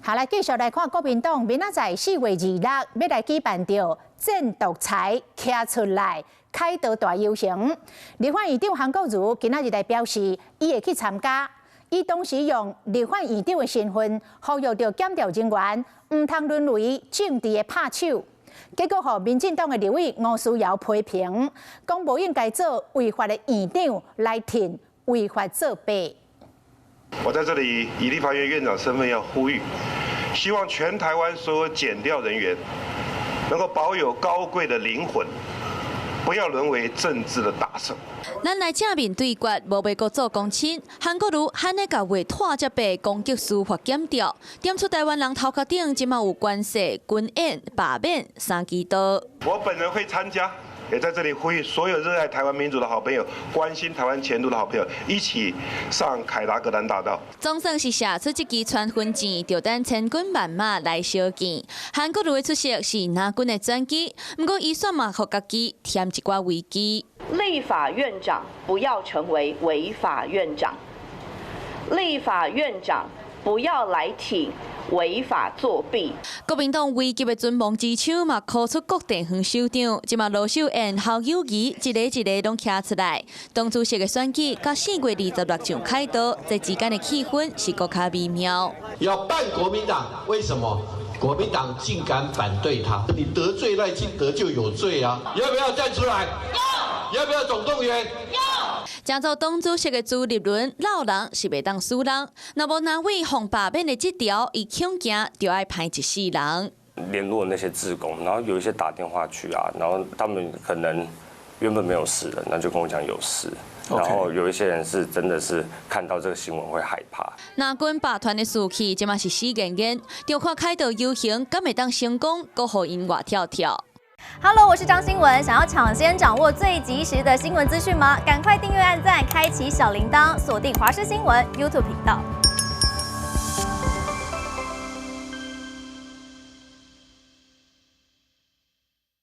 好，來繼續來看國民黨明仔載4月26欲來舉辦著戰獨裁徛出來凱道大遊行。立法院長韓國瑜今仔日來表示，伊會去參加。伊當時用立法院長的身份，呼籲著檢調人員毋通淪為政治的拍手。結果，予民進黨的立委吳思瑤批評，講無應該做違法的院長來挺違法作弊。我在這裡以立法院院長身份要呼籲，希望全台灣所有檢調人員能夠保有高貴的靈魂，不要淪為政治的打手。咱來正面對決，無欲閣做公親。韓國瑜罕咧共話拖遮白攻擊司法檢調，點出台灣人頭殼頂這馬有關稅、軍演、罷免三支刀。我本人會參加，也在這裡呼籲所有熱愛台灣民主的好朋友、關心台灣前途的好朋友，一起上凱達格蘭大道。總算是寫出這支傳分線，就等千軍萬馬來相見。韓國瑜的出席是藍軍的轉機，毋過伊煞嘛予家己添一寡危機。立法院長不要成為違法院長，立法院長不要來挺違法作弊。國民黨危急的存亡之秋嘛，叩出各地方首長，這馬盧秀燕、侯友宜一個一個攏徛出來。黨主席的選舉，佮4月26上凱道，這之間的氣氛是閣較微妙。要辦國民黨，為什麼？國民黨竟敢反對他，你得罪賴清德就有罪啊！要不要站出來？要。要不要總動員？要。正做黨主席的朱立倫老人是袂當輸人，若無哪位予罷免的這條，伊恐驚就愛歹一世人。聯絡那些志工，然後有一些打電話去啊，然後他們可能原本沒有事的，那就跟我講有事。然後有一些人是真的是看到這個新聞會害怕。藍軍罷團的士氣，這馬是死嚴嚴，就看凱道遊行，敢會當成功，閣予𪜶活跳跳。 Hello，我是張新聞，想要搶先掌握最及時的新聞資訊嗎？趕快訂閱、按讚、開啟小鈴鐺，鎖定華視新聞 YouTube 頻道。